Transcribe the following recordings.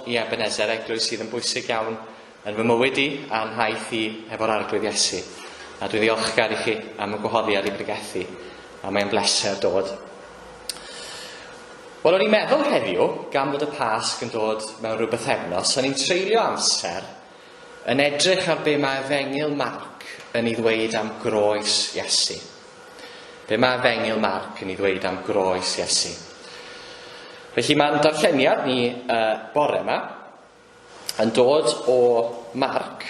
i Ebenezer, eglwys sydd yn bwysig iawn yn fy mywyd i a'n nhaith i hefo'r Arglwydd Iesu. A dwi'n ddiolchgar i chi am y gwahoddiad i bregethu, a mae'n bleser dod. Wel, o'n i'n meddwl heddiw, gan fod y Pasg yn dod mewn rhyw bythefnos, o'n i'n treulio amser yn edrych ar be mae Efengyl Marc yn ei ddweud am groes Iesu. Be mae Efengyl Marc yn ei ddweud am groes Iesu. Felly mae'n darlleniad ni uh, bore yma yn dod o Marc,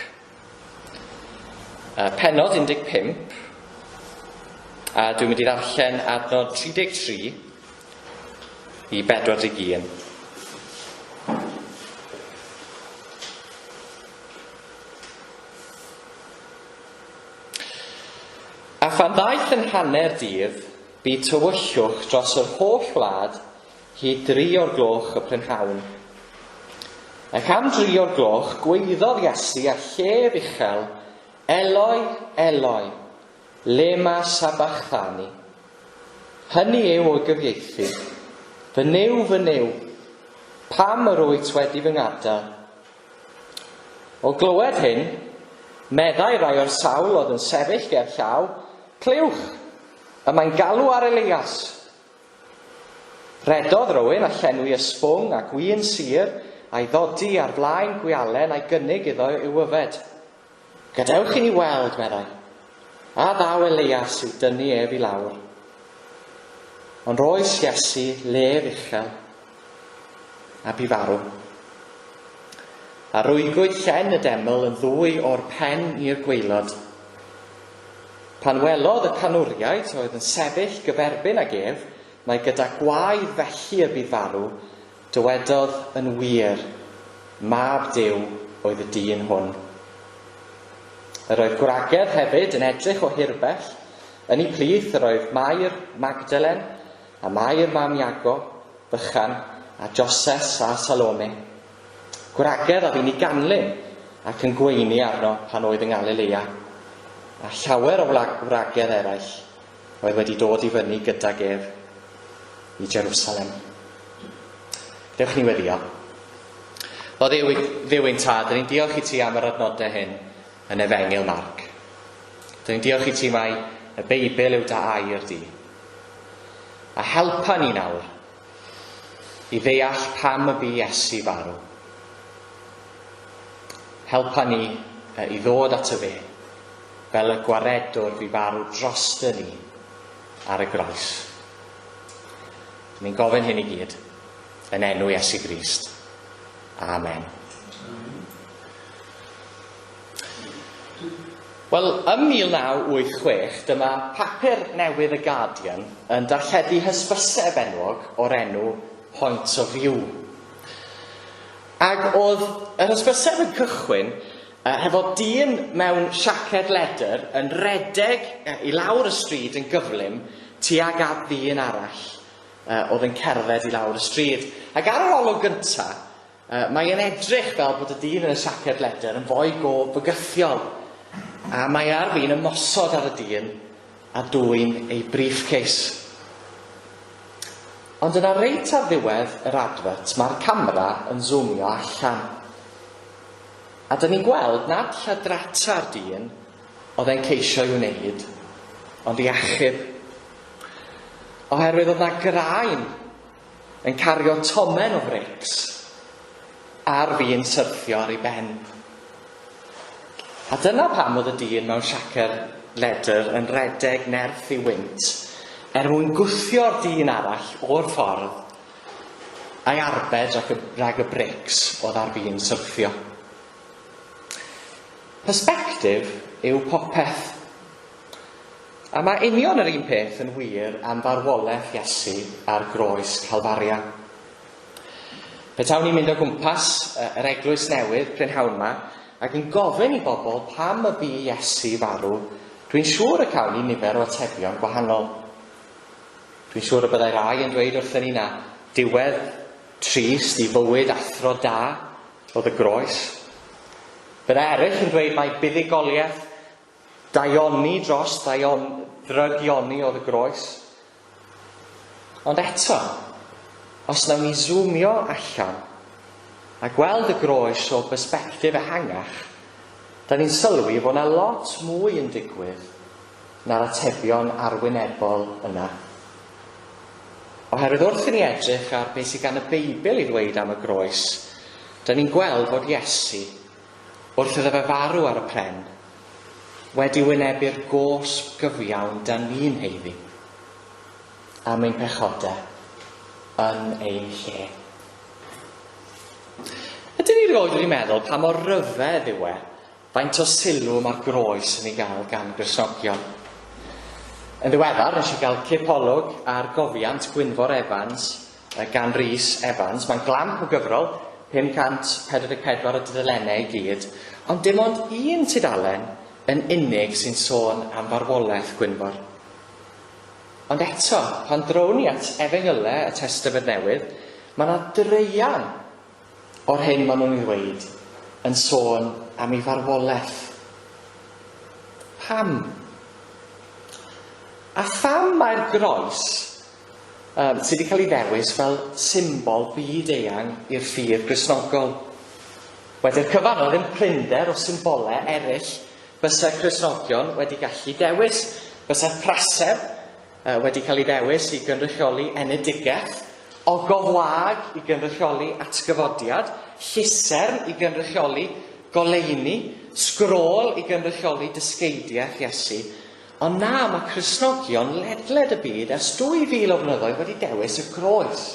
uh, penod 15, a dwi'n mynd i ddarllen adnod 33 i 41. A phan ddaeth yn hanner dydd, bu tywyllwch dros yr holl wlad hyd dri o'r gloch y prynhawn. Ac am dri o'r gloch, gwaeddodd Iesu â llef uchel, Eloi, Eloi, lema sabachthani? Hynny yw o'i gyfieithu, Fy Nuw, fy Nuw, pam yr wyt wedi fy ngadael? O glywed hyn, meddai rai o'r sawl oedd yn sefyll ger llaw, Clywch! Y mae'n galw ar Elias! Rhedodd rywun a llenwi ysbwng a gwin sur, a'i ddodi ar flaen gwialen a'i gynnig iddo i'w yfed. Gadewch i ni weld, meddai. A ddaw Elias i'w dynnu ef i lawr. Ond roes Iesu lef uchel, a bu farw. A rwygwyd llen y deml yn ddwy o'r pen i'r gwaelod. Pan welodd y canwriaid oedd yn sefyll gyferbyn ag ef, mai gyda gwaedd felly y bu farw, dywedodd yn wir, Mab Duw oedd y dyn hwn. Yr oedd gwragedd hefyd yn edrych o hirbell, yn eu plith yr oedd Mair Magdalen, a Mair mam Iago, Bychan, a Joses a Salome. Gwragedd a fu'n ei ganlyn ac yn gweini arno pan oedd yng Ngalilea, a llawer o wragedd eraill oedd wedi dod i fyny gydag ef i Jerusalem. Dewch ni weddio. O Dduw, Dduw ein tad, dyn ni'n diolch i ti am yr adnodau hyn yn Efengyl Marc. Dyn ni'n diolch i ti mai y Beibl yw dy air di. A helpa ni nawr i ddeall pam y bu Iesu farw. Helpa ni i ddod ato fe fel y gwaredwr fu farw drosto ni ar y groes. Ni'n gofyn hyn i gyd yn enw Iesu Grist. Amen. Wel, ym 1986, dyma papur newydd y Guardian yn darlledu hysbyseb enwog o'r enw Point of View. Ac oedd yr hysbyseb yn cychwyn hefo dyn mewn siaced ledr yn redeg i lawr y stryd yn gyflym tuag at ddyn arall oedd yn cerdded i lawr y stryd. Ac ar yr olwg gynta', Mae e'n edrych fel bod y dyn yn y siaced ledr yn foi go fygythiol, a mae ar fin ymosod ar y dyn a dwyn ei briefcase. Ond yna reit ar ddiwedd yr advert mae'r camera yn zoomio allan. A dyn ni'n gweld nad lladrata'r dyn oedd e'n ceisio ei wneud, ond ei achub. Oherwydd oedd 'na graen yn cario tomen o frics ar fin syrthio ar ei ben. A dyna pam oedd y dyn mewn siacer ledr yn rhedeg nerth ei wynt er mwyn gwthio'r dyn arall o'r ffordd a'i arbed rhag y, rhag y brics oedd ar fin syrthio. Persbectif yw popeth. A mae union yr un peth yn wir am farwolaeth Iesu ar groes Calfaria. Petawn i'n mynd o gwmpas yr eglwys newydd prynhawn 'ma ac yn gofyn i bobl pam y bu Iesu farw, dwi'n siŵr y cawn ni nifer o atebion gwahanol. Dwi'n siŵr y byddai rai yn dweud wrthyn ni na diwedd trist i fywyd athro da oedd y groes. Byddai eraill yn dweud mai buddugoliaeth Daioni dros ddaion, ddrygioni oedd y groes. Ond eto, os nawn ni zoomio allan, a gweld y groes o bersbectif ehangach, da ni'n sylwi fod 'na lot mwy yn digwydd na'r atebion arwynebol yna. Oherwydd wrth i ni edrych ar beth sydd gan y Beibl i ddweud am y groes, da ni'n gweld fod Iesu, wrth iddo fe farw ar y pren, wedi wynebu'r gosb gyfiawn da ni'n haeddu am ein pechodau yn ein lle. Ydyn ni rioed wedi meddwl pa mor ryfedd yw e Faint o sylw mae'r groes yn ei gael gan Gristnogion? Yn ddiweddar, nes i gael cipolwg ar gofiant Gwynfor Evans gan Rhys Evans. Mae'n glamp o gyfrol, 544 o dudalennau i gyd, ond dim ond un tudalen yn unig sy'n sôn am farwolaeth Gwynfor. Ond eto, pan drown ni at Efengylau y Testament Newydd, mae yna draean o'r hyn maen nhw'n ei ddweud yn sôn am ei farwolaeth. Pam? A pham mae'r groes um, sydd wedi cael ei ddewis fel symbol byd eang i'r ffydd Gristnogol? Wedi'r cyfan, oedd ddim prinder o symbolau eraill bysa Cristnogion wedi gallu dewis. Bysa'r praseb wedi cael ei ddewis i gynrychioli enedigaeth, ogof wag i gynrychioli atgyfodiad, llusern i gynrychioli goleuni, sgrôl i gynrychioli dysgeidiaeth Iesu. Ond na, mae Cristnogion ledled y byd ers 2,000 o flynyddoedd wedi dewis y groes.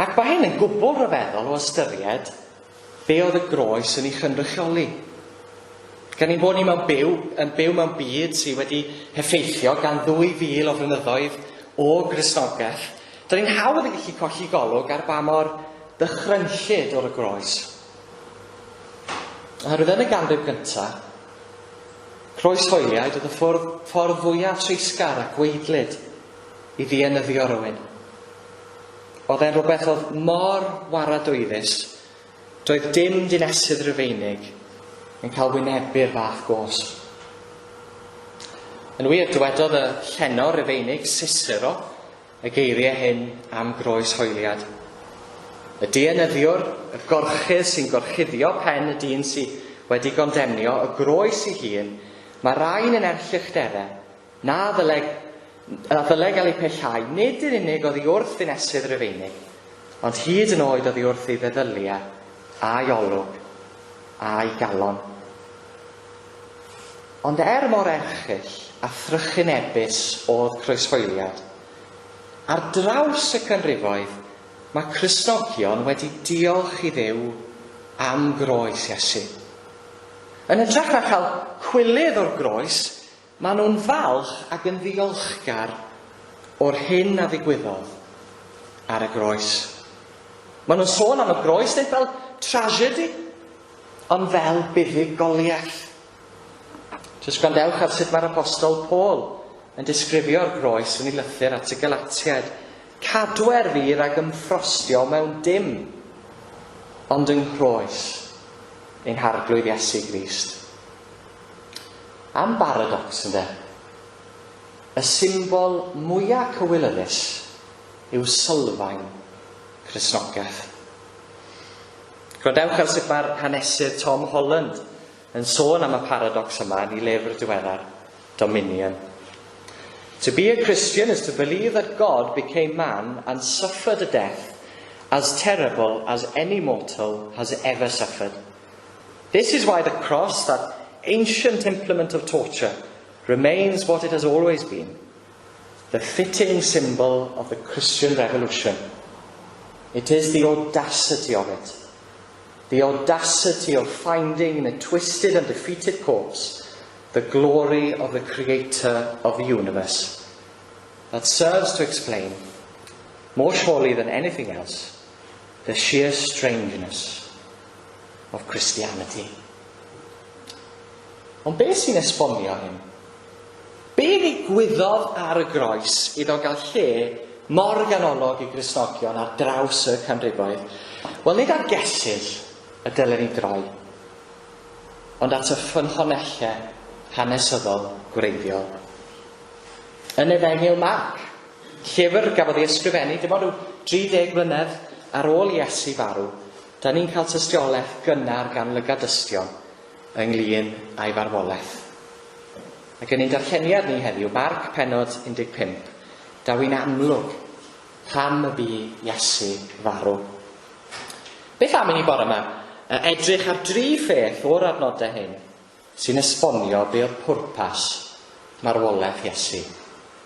Ac mae hyn yn gwbl ryfeddol o ystyried Be oedd y groes yn ei chynrychioli? Gan ein bod ni mewn byw, yn byw mewn byd sydd wedi heffeithio gan 2,000 o flynyddoedd o Gristnogaeth, da ni'n hawdd yn gallu colli golwg ar ba mor ddychrynllyd o'r y groes. Oherwydd yn y ganrif gyntaf, croeshoeliaid oedd y ffordd, ffordd fwyaf treisgar a gweidlyd i ddienyddio rhywun. Oedd e'n rhywbeth oedd mor waradwyddus, doedd dim dinesydd Rufeinig yn cael wynebu'r fath gosb. Yn wir, dywedodd y llenor Rufeinig Cicero y geiriau hyn am groeshoeliad. Y dienyddiwr, y gorchudd sy'n gorchuddio pen y dyn sydd wedi gondemnio, y groes ei hun, mae rhain yn erllychderau Na ddylai, na ddylai gael eu pellhau, nid yn unig oddi wrth ddinesydd Rufeinig, ond hyd yn oed oddi wrth ei feddyliau, a'i olwg, a'i galon. Ond er mor erchyll a thrychinebus oedd croeshoeliad, ar draws y canrifoedd mae Cristnogion wedi diolch i Dduw am groes Iesu. Yn hytrach na chael cwilydd o'r groes, Maen nhw'n falch ac yn ddiolchgar o'r hyn a ddigwyddodd ar y groes. Maen nhw'n sôn am y groes nid fel tragedy, ond fel buddugoliaeth. Jyst gwrandewch ar sut mae'r apostol Paul yn disgrifio'r groes yn ei lythyr at y Galatiaid. Cadwer fi rhag ymffrostio mewn dim, ond yng nghroes ein Harglwydd Iesu Grist. Am baradocs, ynde? Y symbol mwya cywilyddus yw sylfaen Cristnogaeth. Gwrandewch ar sut mae'r hanesydd Tom Holland yn sôn am y paradocs yma yn ei lyfr diweddar, Dominion. To be a Christian is to believe that God became man and suffered a death as terrible as any mortal has ever suffered. This is why the cross, that ancient implement of torture, remains what it has always been, the fitting symbol of the Christian revolution. It is the audacity of it, the audacity of finding in a twisted and defeated corpse the glory of the creator of the universe that serves to explain, more surely than anything else, the sheer strangeness of Christianity. Ond beth sy'n esbonio hyn? Be ddigwyddodd ar y groes iddo gael lle mor ganolog i Gristnogion ar draws y canrifoedd? Wel, nid ar gesyll y dylen ni droi, ond at y ffynhonellau hanesyddol gwreiddiol. Yn Efengyl Marc, llyfr gafodd ei ysgrifennu dim ond rhyw 30 mlynedd ar ôl Iesu farw, da ni'n cael tystiolaeth gynnar gan lygadystion ynglyn â'i farwolaeth. Ac yn ein darlleniad ni heddiw, Marc pennod 15, daw hi'n amlwg pam y bu Iesu farw. Beth am i ni bore yma edrych ar dri pheth o'r adnodau hyn sy'n esbonio be oedd pwrpas marwolaeth Iesu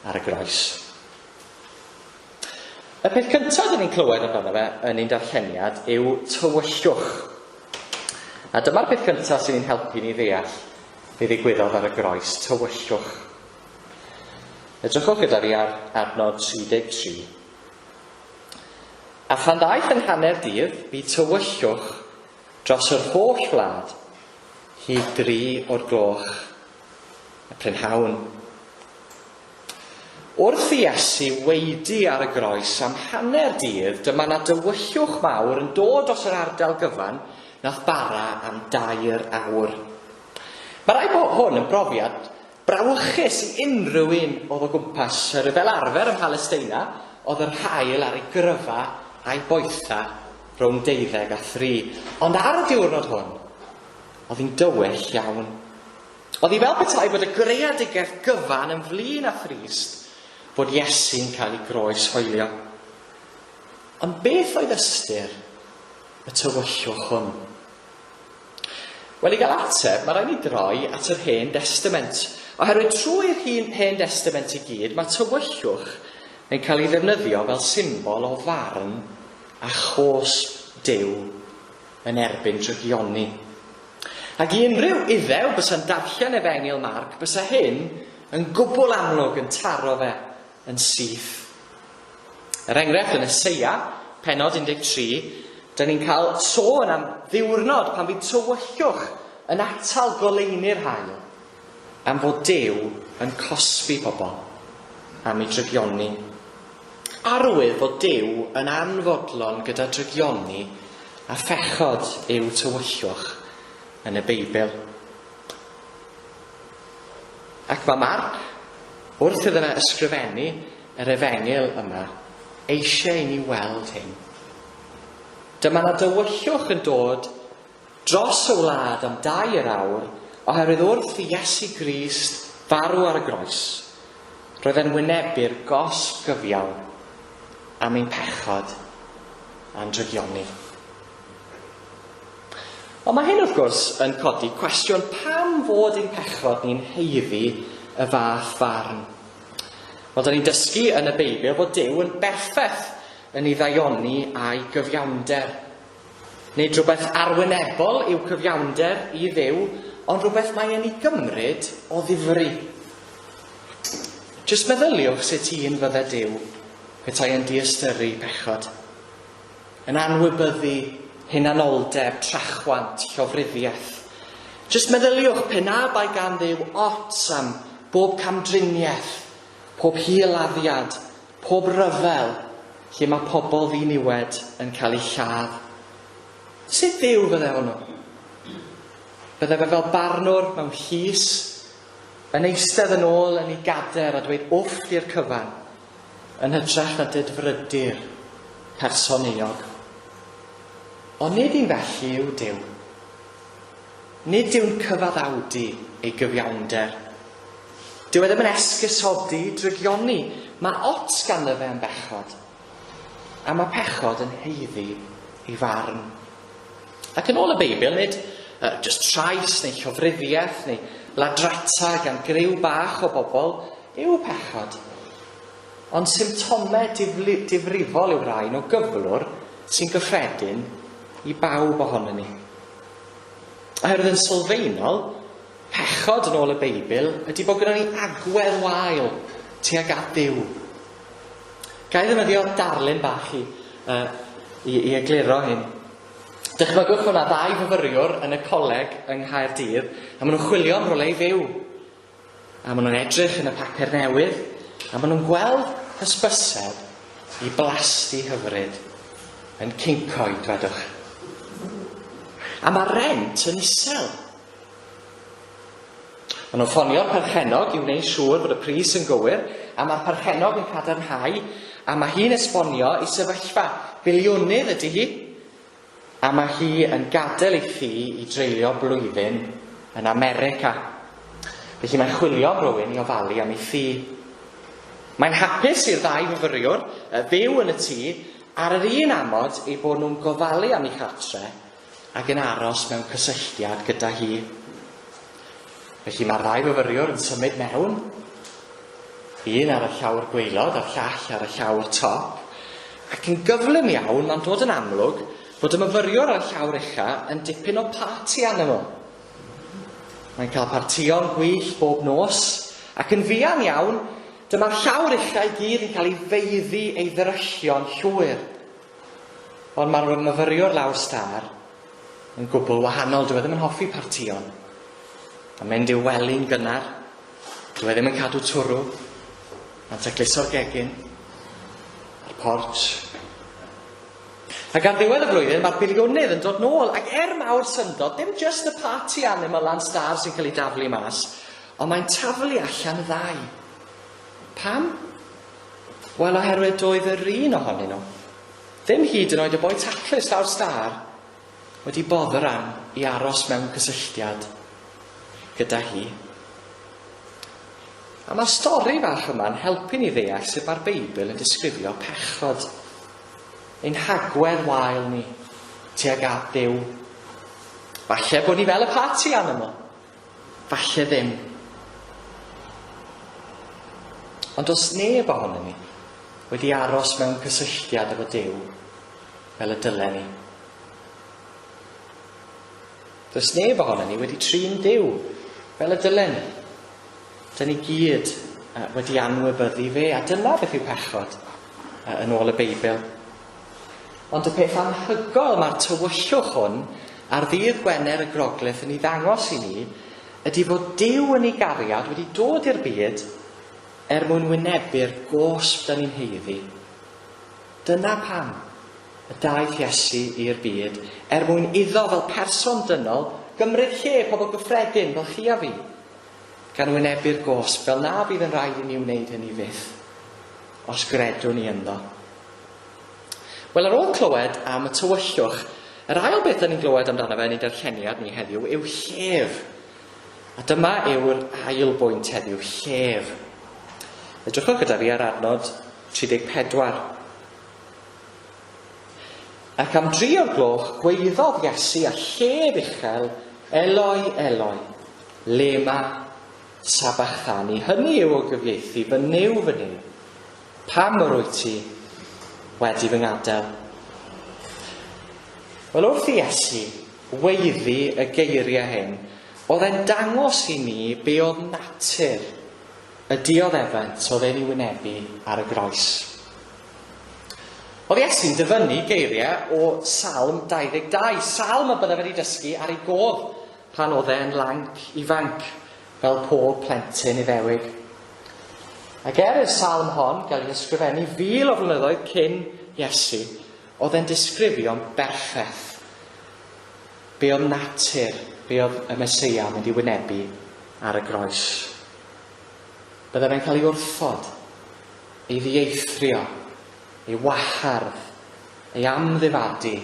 ar y groes. Y peth cyntaf dyn ni'n clywed amdano fe yn ein darlleniad yw tywyllwch. A dyma'r peth cyntaf sy'n ein helpu ni ddeall be ddigwyddodd ar y groes, tywyllwch. Edrychwch gyda fi ar adnod 33. A phan ddaeth yn hanner dydd, bu tywyllwch dros yr holl wlad hyd dri o'r gloch y prynhawn. Wrth i Iesu waedu ar y groes am hanner dydd, dyma 'na dywyllwch mawr yn dod dros yr ardal gyfan, nath bara am dair awr. Mae rhaid bod hwn yn brofiad brawychus i unrhyw un oedd o gwmpas. Oherwydd fel arfer ym Mhalesteina, oedd yr haul ar ei gryfa a'i boetha rhwng deuddeg a thri. Ond ar y diwrnod hwn, oedd hi'n dywyll iawn. Oedd hi fel petai bod y greadigaeth gyfan yn flin a thrist bod Iesu'n cael ei groes hoelio. Ond beth oedd ystyr y tywyllwch hwn? Wel, i gael ateb, mae rhaid ni droi at yr Hen Destament. Oherwydd trwy'r Hen Destament i gyd, mae tywyllwch yn cael ei ddefnyddio fel symbol o farn a chosb Duw yn erbyn drygioni. Ac i unrhyw Iddew bysa'n darllen Efengyl Marc, bysa hyn yn gwbl amlwg yn taro fe yn syth. Er enghraifft, yn Eseia, pennod 13, dyn ni'n cael sôn am ddiwrnod pan fydd tywyllwch yn atal goleuni'r haul, am fod Duw yn cosbi pobl am eu drygioni. Arwydd fod Duw yn anfodlon gyda drygioni a phechod yw tywyllwch yn y Beibl. Ac mae Marc, wrth iddo fe ysgrifennu yr efengyl yma, eisiau i ni weld hyn. Dyma 'na dywyllwch yn dod dros y wlad am dair awr, oherwydd wrth i Iesu Grist farw ar y groes, roedd e'n wynebu'r gosb gyfiawn am ein pechod a'n drygioni. Ond mae hyn wrth gwrs yn codi cwestiwn pam fod ein pechod ni'n haeddu y fath farn? Wel, da ni'n dysgu yn y Beibl fod Duw yn berffaith yn ei ddaioni a'i gyfiawnder. Nid rhywbeth arwynebol yw cyfiawnder i Dduw, ond rhywbeth mae e'n ei gymryd o ddifri. Jyst meddyliwch sut un fydde Duw petai e'n diystyru pechod, yn anwybyddu hunanoldeb, trachwant, llofruddiaeth. Jyst meddyliwch pe na bai gan Dduw ots am bob camdriniaeth, pob hil-laddiad, Pob rhyfel lle mae pobl ddiniwed yn cael eu lladd. Sut Dduw fydde hwnnw? Bydde fe fel barnwr mewn llys, yn eistedd yn ôl yn ei gader a dweud wff i'r cyfan, yn hytrach na dedfrydu'r person euog. Ond nid un felly yw Duw. Nid yw'n cyfaddawdu ei gyfiawnder. Dyw e ddim yn esgusodi drygioni. Mae ots ganddo fe am bechod. A mae pechod yn haeddu ei farn. Ac yn ôl y Beibl, nid uh, just trais neu llofruddiaeth neu ladrata gan griw bach o bobl yw pechod. Ond symptomau difrifol yw'r rhain o gyflwr sy'n gyffredin i bawb ohonon ni. Oherwydd yn sylfaenol, pechod yn ôl y Beibl ydy bod gyda ni agwedd wael tuag at Dduw. Ga i ddefnyddio darlun bach i, uh, i, i egluro hyn. Dychmygwch fod yna ddau fyfyriwr yn y coleg yng Nghaerdydd a maen nhw'n chwilio am rywle i fyw. A maen nhw'n edrych yn y papur newydd, a maen nhw'n gweld hysbyseb i blasty hyfryd yn Cyncoed, dwedwch. A mae rent yn isel. Maen nhw'n ffonio'r perchennog i wneud siŵr bod y pris yn gywir, a mae'r perchennog yn cadarnhau, A mae hi'n esbonio ei sefyllfa. Biliwnydd ydy hi, a mae hi yn gadael ei thŷ i dreulio blwyddyn yn America. Felly mae'n chwilio am rywun i ofalu am ei thŷ. Mae'n hapus i'r ddau fyfyriwr fyw yn y tŷ ar yr un amod eu bod nhw'n gofalu am ei chartre ac yn aros mewn cysylltiad gyda hi. Felly mae'r ddau fyfyriwr yn symud mewn, un ar y llawr gwaelod a'r llall ar y llawr top, ac yn gyflym iawn mae'n dod yn amlwg bod y myfyriwr ar y llawr ucha yn dipyn o party animal. Mae'n cael partïon gwyllt bob nos, ac yn fuan iawn, dyma'r llawr ucha i gyd yn cael ei feiddi ei ddryllio'n llwyr. Ond mae'r myfyriwr lawr stâr yn gwbl wahanol. Dyw e ddim yn hoffi partïon. Mae'n mynd i'w wely'n gynnar. Dyw e ddim yn cadw twrw. Mae'n tacluso'r gegin a'r porch. Ac ar ddiwedd y flwyddyn, mae'r biliwnydd yn dod nôl, ac er mawr syndod, dim jyst y party animal lan stâr sy'n cael ei daflu mas, ond mae'n taflu allan y ddau. Pam? Wel, oherwydd doedd yr un ohonyn nhw, ddim hyd yn oed y boi taclus lawr stâr, wedi boddran i aros mewn cysylltiad gyda hi. A mae'r stori fach yma'n helpu ni ddeall sut mae'r Beibl yn disgrifio pechod, ein hagwedd wael ni tuag at Dduw. Falle bod ni fel y party animal. Falle ddim. Ond does neb ohonon ni wedi aros mewn cysylltiad efo Duw fel y dylen ni. Does neb ohonon ni wedi trin Duw fel y dylen ni. Dyna ni gyd wedi anwybyddu fe, a dyna beth yw pechod yn ôl y Beibl. Ond y peth anhygoel mae'r tywyllwch hwn ar ddydd Gwener y Groglith yn ei ddangos i ni ydy fod Duw yn ei gariad wedi dod i'r byd er mwyn wynebu'r gosb da ni'n haeddu. Dyna pam y daeth Iesu i'r byd, er mwyn iddo fel person dynol gymryd lle pobl gyffredin fel chi a fi, gan wynebu'r gosb fel na fydd yn rhaid i ni wneud hynny fyth, os gredwn ni ynddo. Wel, ar ôl clywed am y tywyllwch, yr ail beth da ni'n glywed amdano fe yn ein darlleniad ni heddiw yw llef. A dyma yw'r ail bwynt heddiw, llef. Edrychwch gyda fi ar adnod 34. Ac am dri o'r gloch gwaeddodd Iesu â llef uchel, Eloi, Eloi, lema sabachthani. Hynny yw o gyfieithu, fy Nuw, fy Nuw, Pam yr wyt ti wedi fy ngadael? Wel, wrth i Iesu weiddi y geiriau hyn, oedd e'n dangos i ni be oedd natur y dioddefant oedd e'n ei wynebu ar y groes. Oedd Iesu'n dyfynnu geiriau o Salm 22, salm y bydde wedi dysgu ar ei gof pan oedd e'n lanc ifanc, fel pob plentyn Iddewig. Ac er i'r salm hon gael ei hysgrifennu fil o flynyddoedd cyn Iesu, oedd e'n disgrifio'n berffaith be oedd natur, be oedd y Meseia yn mynd i wynebu ar y groes. Bydde fe'n cael ei wrthod, ei ddieithrio, ei wahardd, ei amddifadu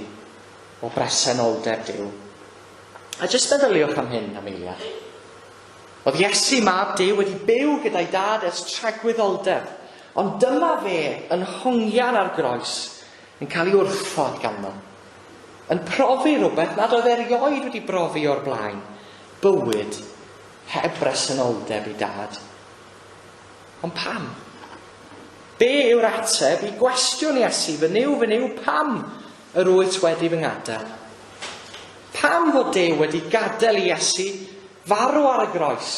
o bresenoldeb Duw. A jyst meddyliwch am hyn am eiliad. Oedd Iesu, mab Duw, wedi byw gyda'i dad ers tragwyddoldeb, ond dyma fe yn hongian ar groes, yn cael ei wrthod ganddo. Yn profi rhywbeth nad oedd erioed wedi brofi o'r blaen, bywyd heb bresenoldeb ei dad. Ond pam? Be yw'r ateb i gwestiwn Iesu, fy Nuw, fy Nuw, pam yr wyt wedi fy ngadael? Pam fod Duw wedi gadael i Iesu farw ar y groes?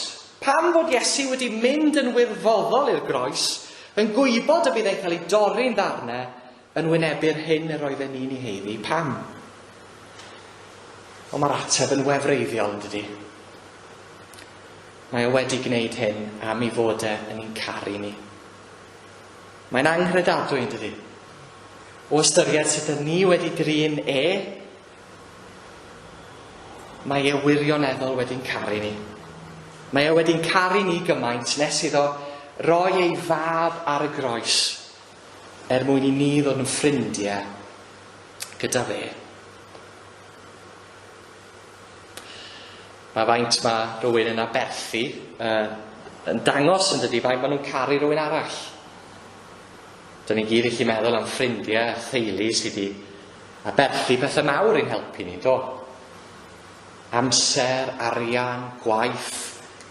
Pam fod Iesu wedi mynd yn wirfoddol i'r groes, yn gwybod y bydd e'n cael ei dorri'n ddarnau, yn wynebu'r hyn yr oedden ni'n ei haeddu? Pam? Wel, mae'r ateb yn wefreiddiol, yn dydi? Mae o wedi gwneud hyn am ei fod e yn ein caru ni. Mae'n anghredadwy, yn dydi? O ystyried sut ydyn ni wedi drin e, Mae e wirioneddol wedi'n caru ni. Mae e wedi'n caru ni gymaint nes iddo roi ei fab ar y groes. er mwyn i ni ddod yn ffrindiau gyda fe. Mae faint mae rhywun yn aberthu uh, yn dangos yn dydy faint maen nhw'n caru rhywun arall. Dyna ni gyd i meddwl am ffrindiau a theulu sydd wedi aberthu pethau mawr i'n helpu ni, do? Amser, arian, gwaith,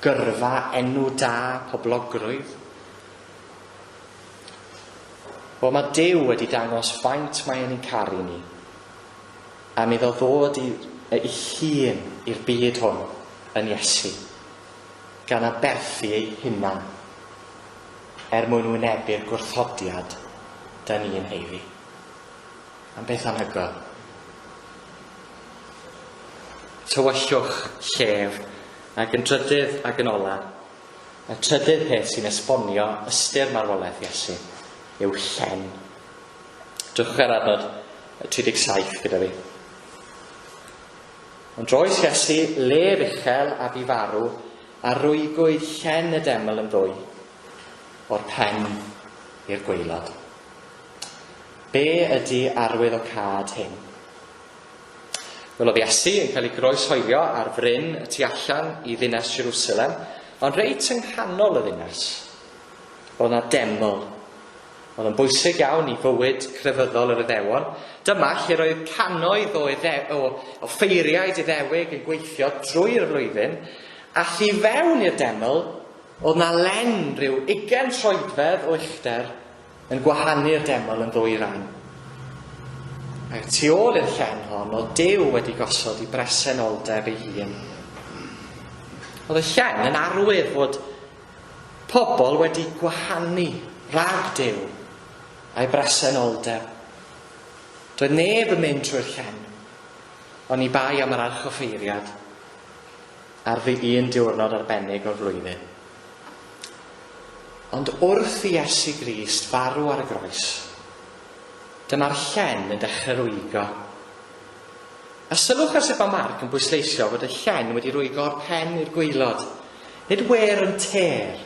gyrfa, enw da, poblogrwydd. Wel, mae Duw wedi dangos faint mae e'n ein caru ni, am iddo ddod i ei hun i'r byd hwn yn Iesu, gan aberthu ei hunan er mwyn wynebu'r gwrthodiad da ni'n haeddu. Am beth anhygoel. Tywyllwch llef, ac yn drydydd ac yn ola, y trydydd peth sy'n esbonio ystyr marwolaeth Iesu yw llen. Drychwch ar adnod 37 gyda fi. Ond roes Iesu lef uchel a bu farw, a rwygwyd llen y deml yn ddwy, o'r pen i'r gwaelod. Be ydy arwyddocâd hyn? Wel, oedd Iesu yn cael ei groeshoelio ar fryn y tu allan i ddinas Jerusalem, ond reit yng nghanol y ddinas, oedd yna deml. Oedd yn bwysig iawn i fywyd crefyddol yr Iddewon. Dyma lle roedd cannoedd o, idde, o, o ffeiriaid Iddewig yn gweithio drwy'r flwyddyn, a thu fewn i'r deml oedd na len rhyw ugain troedfedd o uchder yn gwahanu'r deml yn ddwy ran. Ac tu ôl i'r llen hon, oedd Duw wedi gosod i bresenoldeb ei hun. Oedd y llen yn arwydd fod pobl wedi gwahanu rhag Duw a'i bresenoldeb. Doedd neb yn mynd trwy'r llen, oni bai am yr archoffeiriad ar ddi un diwrnod arbennig o'r flwyddyn. Ond wrth i Iesu Grist farw ar y groes, dyma'r llen yn dechrau rwygo. A sylwch ar sut mae Marc yn bwysleisio fod y llen wedi rwygo o'r pen i'r gwaelod. Nid wear and tear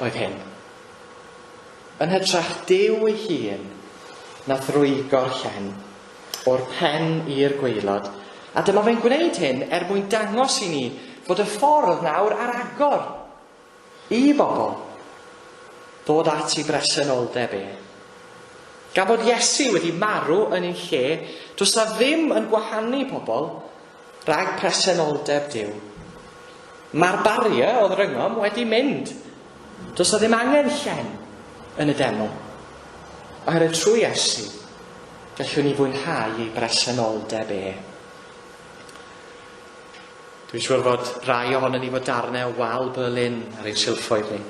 oedd hyn. Yn hytrach Duw ei hun nath rwygo'r llen o'r pen i'r gwaelod, a dyma fe'n gwneud hyn er mwyn dangos i ni fod y ffordd nawr ar agor i bobl ddod at ei bresenoldeb e. Gan fod Iesu wedi marw yn ein lle, does na ddim yn gwahanu pobl rhag presenoldeb Duw. Mae'r barrier oedd rhyngom wedi mynd. Does na ddim angen llen yn y deml. Oherwydd trwy Iesu, gallwn ni fwynhau ei bresenoldeb e. Dwi'n siŵr fod rai ohonon ni fod darnau o wal Berlin ar ein silffoedd ni.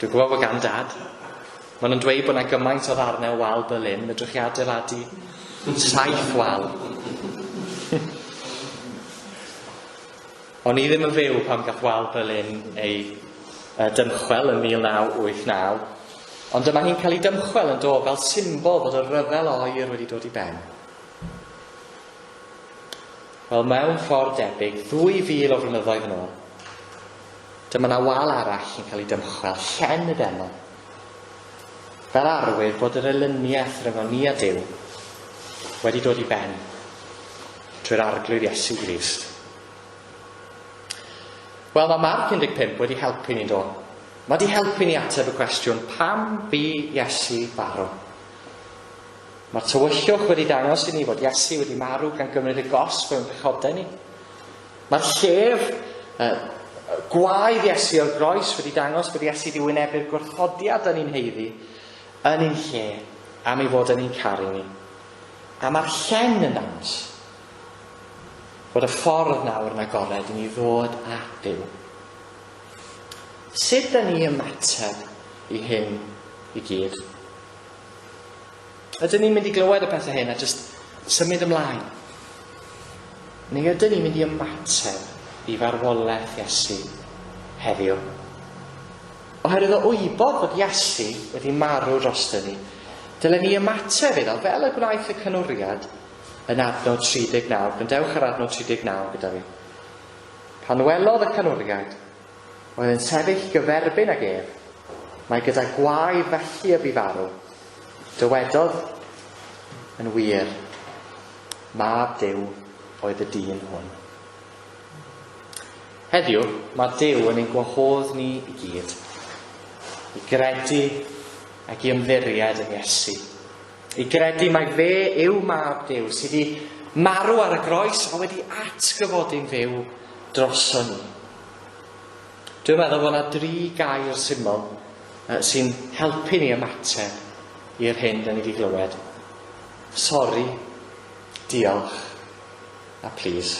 Dwi'n gwybod bod gan dad. Maen nhw'n dweud bod yna gymaint o ddarnau o wal Berlin, fedrwch chi adeiladu saith wal. O'n i ddim yn fyw pan gath wal Berlin ei uh, dymchwel yn 1989, ond dyma hi'n cael ei dymchwel yn do fel symbol bod y rhyfel oer wedi dod i ben. Wel, mewn ffordd debyg, 2,000 o flynyddoedd yn ôl, dyma na wal arall yn cael ei dymchwel, llen y deml, fel arwydd bod yr elyniaeth rhyngon ni a Duw wedi dod i ben trwy'r Arglwydd Iesu Grist. Wel, mae Marc 15 wedi helpu ni, do. Mae wedi helpu ni ateb y cwestiwn, pam bu Iesu farw? Mae'r tywyllwch wedi dangos i ni fod Iesu wedi marw gan gymryd y gosb mewn pechodau ni. Mae'r llef, uh, gwaedd Iesu o'r groes wedi dangos bod Iesu wedi wynebu'r gwrthodiad yn ein heiddi, yn ein lle, am ei fod yn ein caru ni. A mae'r llen yn dangos fod y ffordd nawr yn agored i ni ddod at Dduw. Sut da ni ymateb i hyn i gyd? Ydyn ni'n mynd i glywed y pethau hyn a jyst symud ymlaen? Neu ydyn ni'n mynd i ymateb i farwolaeth Iesu heddiw? Oherwydd o wybod fod Iesu wedi marw drostyn ni, dylen ni ymateb iddo fel y gwnaeth y canwriad yn adnod 39. Gwrandewch ar adnod 39 gyda fi. Pan welodd y canwriad oedd yn sefyll gyferbyn ag ef, Mae gyda gwae felly y bu farw. Dywedodd yn wir, Mab Duw oedd y dyn hwn. Heddiw, mae Duw yn ein gwahodd ni i gyd i gredu ac i ymddiried yn Iesu. I gredu mai fe yw Mab Duw sydd wedi marw ar y groes a wedi atgyfodi'n fyw droson ni. Dwi'n meddwl bod yna dri gair syml sy'n helpu ni ymateb i'r hyn da ni wedi glywed. Sori, diolch a plîs.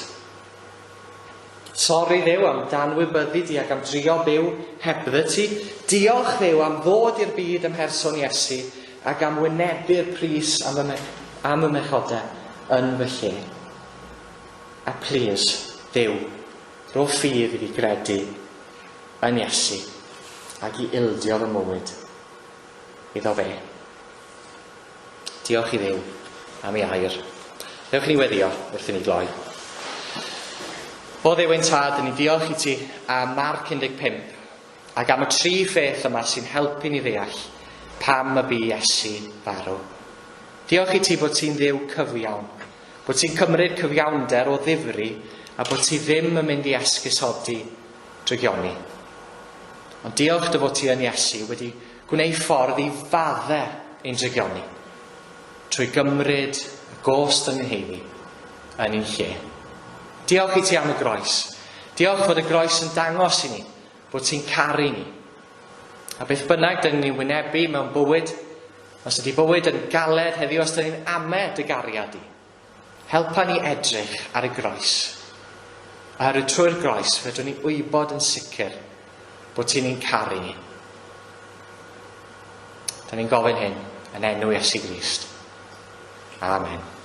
Sori Dduw am danwybyddu di ac am drio byw hebddy ti. Diolch Dduw am ddod i'r byd ym mherson Iesu ac am wynebu'r pris am fy, am fy mhechodau yn fy lle. A plîs, Dduw, Rho ffydd i fi gredu yn Iesu ac i ildio fy mywyd iddo fe. Diolch i Dduw am ei air. Dewch i ni weddio wrth i ni gloi. O Dduw ein Tad, ni diolch i ti am Marc 15 ac am y tri pheth yma sy'n helpu ni ddeall pam y bu Iesu farw. Diolch i ti bod ti'n Dduw cyfiawn, Bod ti'n cymryd cyfiawnder o ddifri a bod ti ddim yn mynd i esgusodi drygioni. Ond diolch dy fod ti yn Iesu wedi gwneud ffordd i fadde ein drygioni trwy gymryd y gost yn heiddi yn ein lle. Diolch i ti am y groes. Diolch fod y groes yn dangos i ni bod ti'n caru ni. A beth bynnag dyn ni'n wynebu mewn bywyd, Os ydy bywyd yn galed heddiw, os dyn ni'n ame dy gariad di, helpa ni edrych ar y groes. Oherwydd trwy'r groes, fedrwn ni wybod yn sicr bod ti'n ni'n caru ni. Da ni'n gofyn hyn yn enw Iesu Grist. Amen.